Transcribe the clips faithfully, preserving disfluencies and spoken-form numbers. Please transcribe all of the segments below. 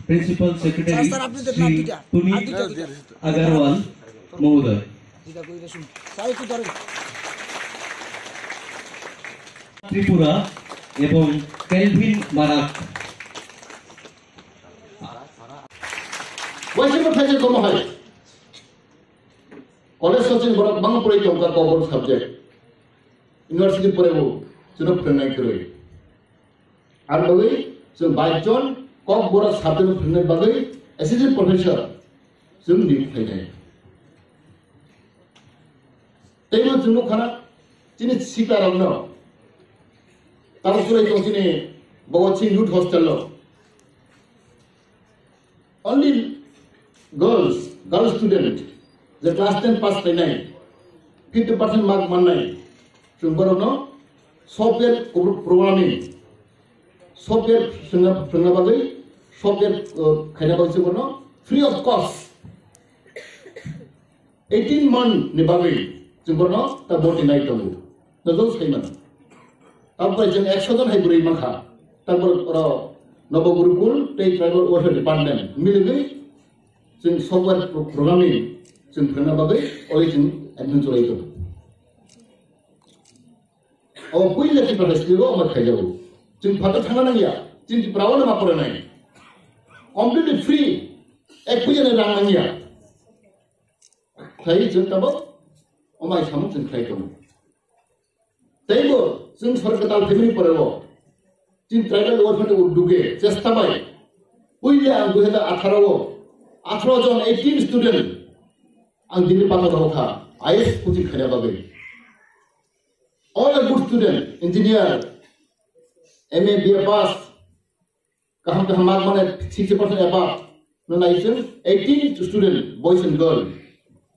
Principal Secretary Sir, sir, apni Shri Punit Agarwal Mohodoy, Tripura, ebong Kelvin Marak. Waisa bo phaijak tongma hai. College o chini borok bangma pore tongkha Kokborok subject. University pore bo chwngno phwrwngnai kwrwi. Ar bagwi chwng bais jon Kokborok subject phwrwngnai bagwi assistant professor chwng niyok khlainai. Teibo chwng nukha na chini sikla rokno. Tabuk chwrai tong chini Bhagat Singh Youth Hostel o. Only girls, girl student, je class ten pass khlainai, fifty percent mark mannai, chwng borokno software pro-, programming, software phwrwngna, phwrwngna bagwi, software, uh, khaina bagwi chwng borokno free of cost eighteen month ni bagwi chwng borokno ta boti nai tongo. Nojol sai mano. Tabuk bai chwng ekso jon hai bwrwi mankha. Tabuk oro Nobo Gurukul tei Tribal Welfare Department miligwi chwng software pro-, programming chwng phwrwngna bagwi oro chwng admission cholai tongo. Abo puila Tripura High School o omo khaijago. Chwng phatar thangna nangya, chini Tripura o ma porinai. Completely free, ek puja ni rang nangya. Khlai chwng tabuk, omo hai samung chwng khlai tongo. Teibo chwng sorkar tal family pore o, chini tribal welfare ni uddoge chesta bai, puila ang dui hazar atharo o, atharo jon, eighteen student, ang Delhi pathar rokha, I A S coaching khaina bagwi. All a good student, engineer, M A, B A pass, kaham kaham mark mane sixty percent above no nai chwng eighteen student, boys and girl,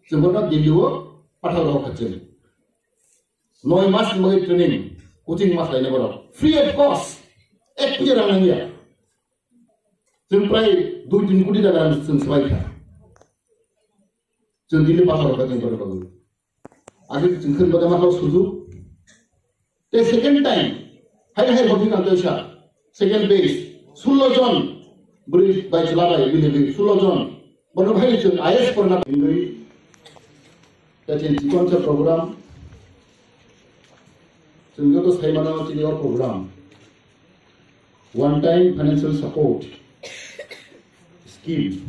chwng bono Delhi o pathar rokha chwng. Noi mas ni bagwi training, coaching mas lainai borok, free of cost, ek puja rang nangya. Chwng prai dui tin koti taka rang chwng swbai kha. Chwng Delhi pathar rokha chwng borok bagwi. Age chwng khwrwng bada ma kok suju. Te second time, hai hai hobi kang kaisa, second batch, sullo jon, bwrwi bai chwla bai, bini bwrwi sullo jon. Bono hai chwng I A S porna bini bwrwi. Te chini chikon cha program, chwng joto sai mano chini o program. One time financial support scheme.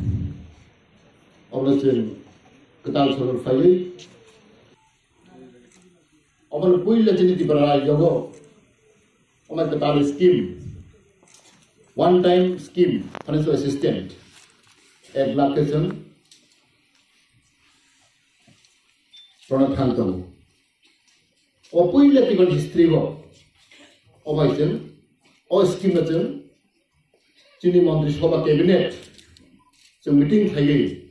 Obo chwng kwtal sorkar phaiwi. Obono puila chini Tripura rajyogo omo kwtal scheme, one time scheme, financial assistance, ek lakh khe chwng rwna thang tongo. O puila Tripura history o obai chwng o scheme no chwng chini Montri Sabha cabinet chwng meeting khlaiwi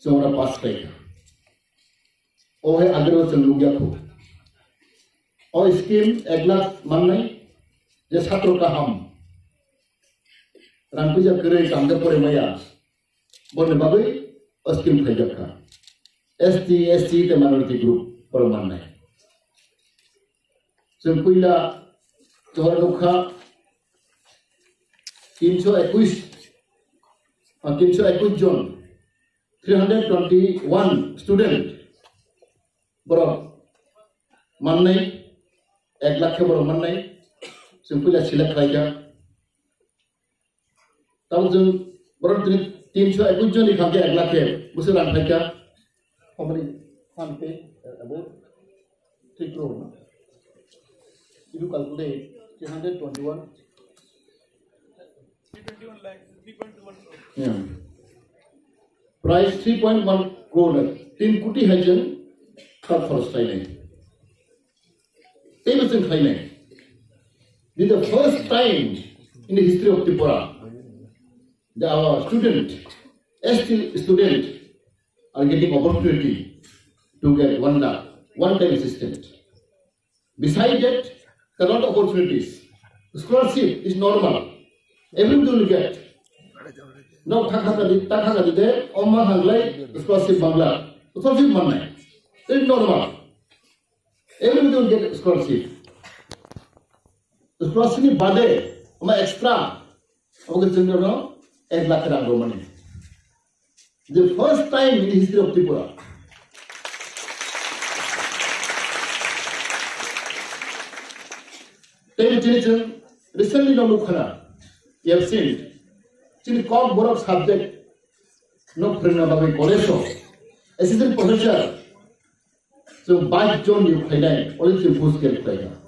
chwng ora pass khlaikha. O hai agero chwng nukya khu. O scheme ek lakh mannai je satro kaham rang puja kwrwi tangde pore maya boni bagwi o scheme khlaijak kha. S T, S C tei minority group borok mannai. Chwng puila chwng nukha tinso ekush, ah, tinso ekush jon, three hundred twenty-one student borok mannai, ek lakh khe borok mannai, chwng puila select khlaijak. Tabuk chwng borok tini tinso ekush jon ni khamkhe ek lakh khe bwswk rang khlaikha. How many? Khamkhe about three crore, no? If you calculate three hundred twenty-one. Yeah. Price three point one crore, tin koti hai chwng kha khoros khlainai. Teibo chwng khlainai. This is the first time in the history of Tripura that our student, S T student, are getting opportunity to get one lakh, one time assistance. Beside that, there are a lot of opportunities. Scholarship is normal. Everyone will get. No, thak thak di, tak thak di de, oma hanglai scholarship bangla. Scholarship mannai. It's normal. Everyone will get scholarship. Scholarship ni bade, oma extra. Oke, chwng no Ek lakh rang romani. The first time in the history of Tripura. Tei chini chwng recently no nukha na, you have seen, chini Kokborok subject no phrwngna bagwi college o assistant professor chwng bais jon ni phainai, only chwng full scale phainai.